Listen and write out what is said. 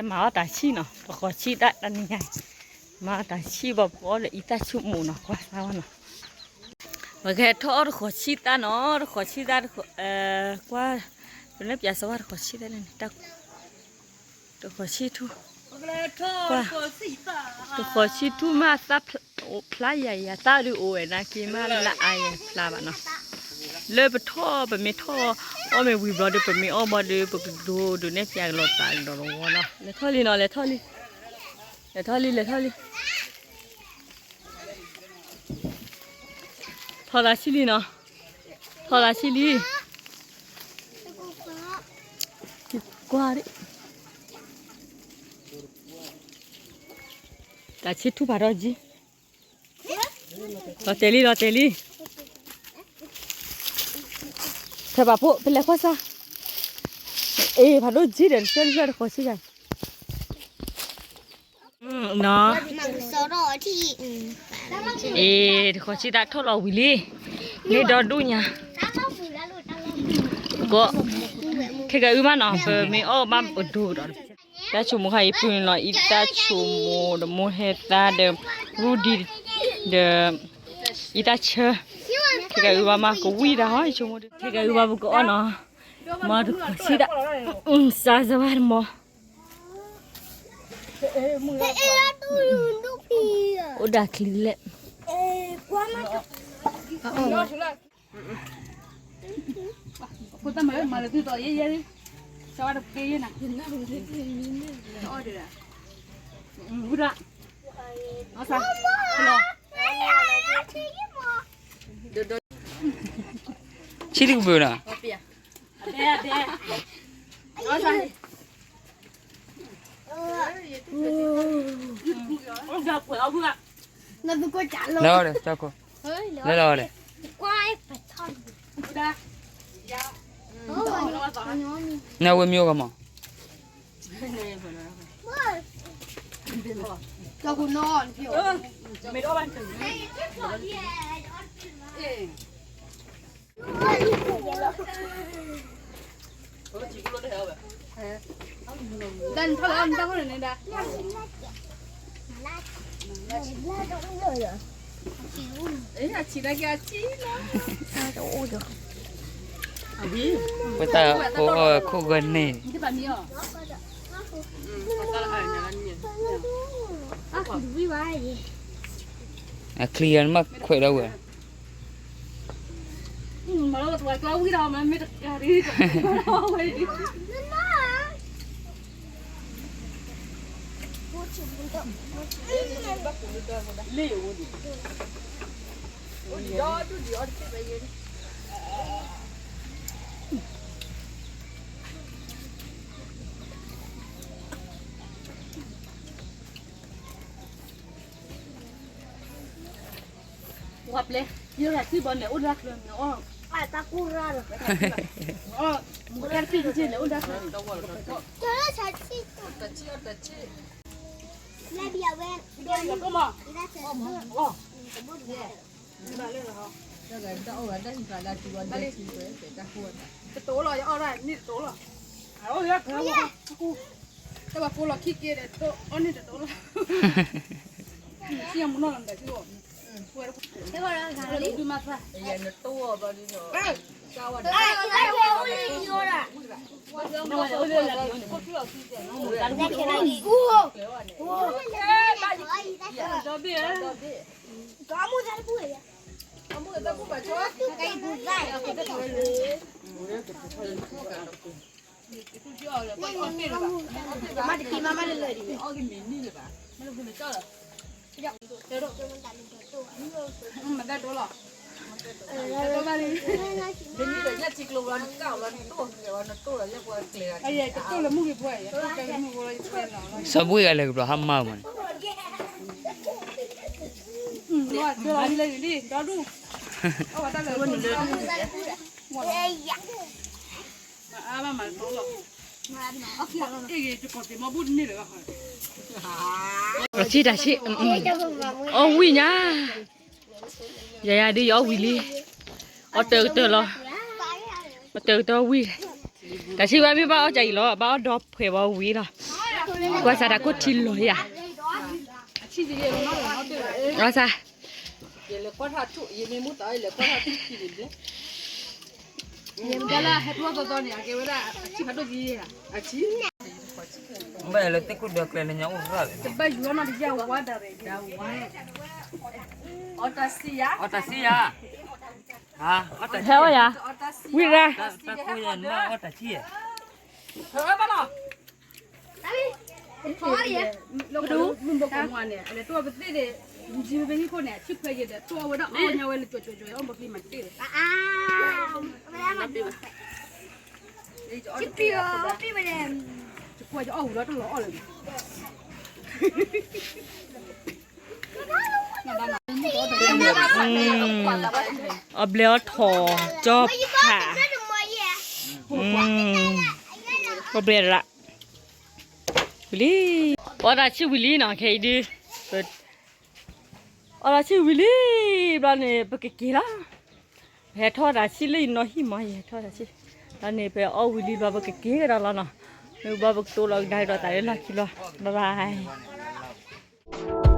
မၤအီၣ်တၢ်ဆံၣ်နီၤ, တဃီၤဆံၣ်တၢ်တနံၤညါအံၤ, မၤအီၣ်တၢ်ဆံၣ်ဘၣ် ပအီၣ်လၢအံသၣ်ဆိကမိၣ်နီၤ, ကွၢ်သးဝဲနီၤ. ပကဟဲထီၣ်အီၣ်တဃီၤဆံၣ်သၣ်နီၤ, တဃီၤဆံၣ်သၣ်, ကွၢ်, ပလၢပၠးစဝါတဃီၤဆံၣ်သၣ်န့ၣ်, တဃီၤဆံၣ်ထူၣ်, ကွၢ်, တဃီၤဆံၣ်ထူၣ်မးသၣ်ဖျါ, အိၣ်ဖျါယၤယၤ သၣ်ဒုးအိၣ်ဝဲနာ်က့မးလၢအါယဖျါဘၣ်နီၤ. လၢပထီၣ် ပမ့ၢ်ထီၣ်အီၣ်မ့ၢ်ဝံၤဘျီဒီး ပမ့ၢ်အီၣ်ဘၣ်ဒီး ပကဒိးဒုးနဲၣ်ပၠးကလီၤသးကဒီးတဝီနီၤ. လဲၤထီၣ်လံနီၤ, လဲၤထီၣ်လံ, လဲၤထီၣ်လံ, လဲၤထီၣ်လံ. ထီၣ်သးဆံၣ်လံနီၤ, ထီၣ်သးဆံၣ်လံ. ကွၢ်, တၢ်ဆံၣ်ထူၣ်ဖးထီၣ်ကံ, လီၤတဲာ်လံ လီၤတဲာ်လံ. ဖဲဘၣ်ဖိ ဖဲလဲၤဃီၣ်စၢ်, အ့ၣ် ဖးဒိၣ်ကံဒီး တဆၢတဆၢတဃီၤဆံၣ်ဂၤ နီၤ. အ့ၣ် တဃီၤဆံၣ်သၣ်ထီၣ်လီၤဝံၤလံ, န့ၢ်ဒီဒူၣ်ညါ, ကီး, ခဲကနံၣ်အံၤမးနီၤ ပမ့ၢ်အီၣ်ဘၣ်ပဒိးဒီး, တၢ်ဆိကမိၣ်ခါအံၤပူၤန့ၣ်လီၤ, အံသၣ်ဆိကမိၣ်ဒီး မိၢ်ဟဲသါဒီး ရူဒံ, ဒီး အံသၣ်ဆၢ, ခဲကနံၣ်အံၤဘၣ်မး ကဝံၣ်တၢ်ဟီ ဆိကမိၣ်ဒီး ခဲကနံၣ်အံၤဘၣ်ပကအီၣ်နီၤ, မ့ၢ်တဃီၤဆံၣ်သၣ်, စၢ်စၢ်ဘၣ်တမီၤ အိၣ်ဒၣ်ချံလဲၣ်. ဆံၣ်တကပၤနီၤ. လဲၤအီၤဒီး တၢ်ခိၣ်, လဲၤလီၤအီၤဒီး, နဝဲမ့ၢ်အိၣ်ဂၤမး. ပတၢ်ခိၣ်အီၣ်ခိၣ်ဂၢၢ်န့ၣ်, အချံဂၤန့ၣ်မးခွဲးဒီးဝဲ ဝါပျဲ, ယိၤရၤထံဘီန့ၣ် အိၣ်ဒၣ်ချၢန့ၣ်အီၣ်, အတၢ်ကူၣ်ရၣ်ဒီး, မူကဲတဖံးတက့ၢ်န့ၣ် အိၣ်ဒၣ်ချၢန့ၣ်, တတိၤလီၤ ယအီၣ်ဒၣ်န့ၣ်တတိၤလီၤ, တဘၣ်ကိးလီၤခံက့ဒီး အီၣ်န့ၣ်တတိၤလီၤ, စီၤဘှံးဂၤလဲၤကဘျီဟါမၢ်မးန့ၣ် တၢ်ဆံၣ်တၢ်ဆံၣ်, အီၣ်ဝံၣ်ညါ, ယၤယၤဒ်ယအီၣ်ဝံၣ်လံ, အီၣ်တၢ်ကတၢၢ်လီၤ, အီၣ်တၢ်ကတၢၢ်ဝံၣ်, တၢ်ဆံၣ်ဘၣ်မ့ၢ်ဘၣ်အီၣ်ကၢ်အံၤလီၤ, ဘၣ်အီၣ်ဒီဖှဲးဘၣ်ဝံၣ်လီၤ, ကွၢ်စးတၢ်ကိၣ်ထံလီၤယၤ, ကွၢ်စး, ယဲလၢဟဲဖျိသီသီန့ၣ် အကဲဝဲဒၣ်အဆံဖးဒိၣ်က့ၤယဲ, ဘၣ်လၢသ့ၣ်ခိၣ်ဒၢကျဲလၢညါအိၣ်ရၣ်, တဘၣ်ယူၤလီၤနီတယၢ်ဝါဒၣ်ရ့ၣ်, အီတၢ်စံယၤ, အီတၢ်စံယၤ, ဟဲအီယၤ, ဝံရၣ်, တၢ်ကိၢ်ယၤနမ့ၢ်အီတၢ်စံယၤ, ဘၣ်လီၤ. မုၢ်ဘိကိးမွၤန့ၣ် အလဲၤတိၢ်ပသ့ၣ်ဒီး ဘူးကံမ့ၢ်ဟံၣ်ခိၣ်န့ၣ် အဆံၣ်ခွဲယဲဒီး တိၢ်အဝဲဒၣ်အီၣ်ညါဝဲလၢကၠီၤကၠီၤကၠီၤ အီၣ်ဘီကံမၤတ့ၢ်ဒီး ယကွၢ်ယအီၣ်ဝံၤဒီးတလီၤအီၣ်လၢၤ အီၣ်ဘျဲၣ်အီၣ်ထီၣ် ကၠီဖး, အီၣ်ဘျဲၣ်လၢ ဝံၤလံ, ပအီၣ်တၢ်ဆံၣ်ဝံၤလံနီၤ ခဲအံၤဒုး, အီၣ်တၢ်ဆံၣ်ဝံၤလံ, ဘျီန့ၣ် ပကက့ၤလီၤ, ပဟဲထီၣ်တၢ်ဆံၣ်လၢယနီၤဟံၣ်မး ယဟဲထီၣ်တၢ်ဆံၣ်, ဘျီန့ၣ် ပအီၣ်ဝံၤလံဘျီ ပကက့ၤကဒီးလီၤနီၤ, မ့ၢ်ဘျီပကတိၤလီၤကဒါကဒီးသးလၢလီၢ်ခံလီၤ, bye bye.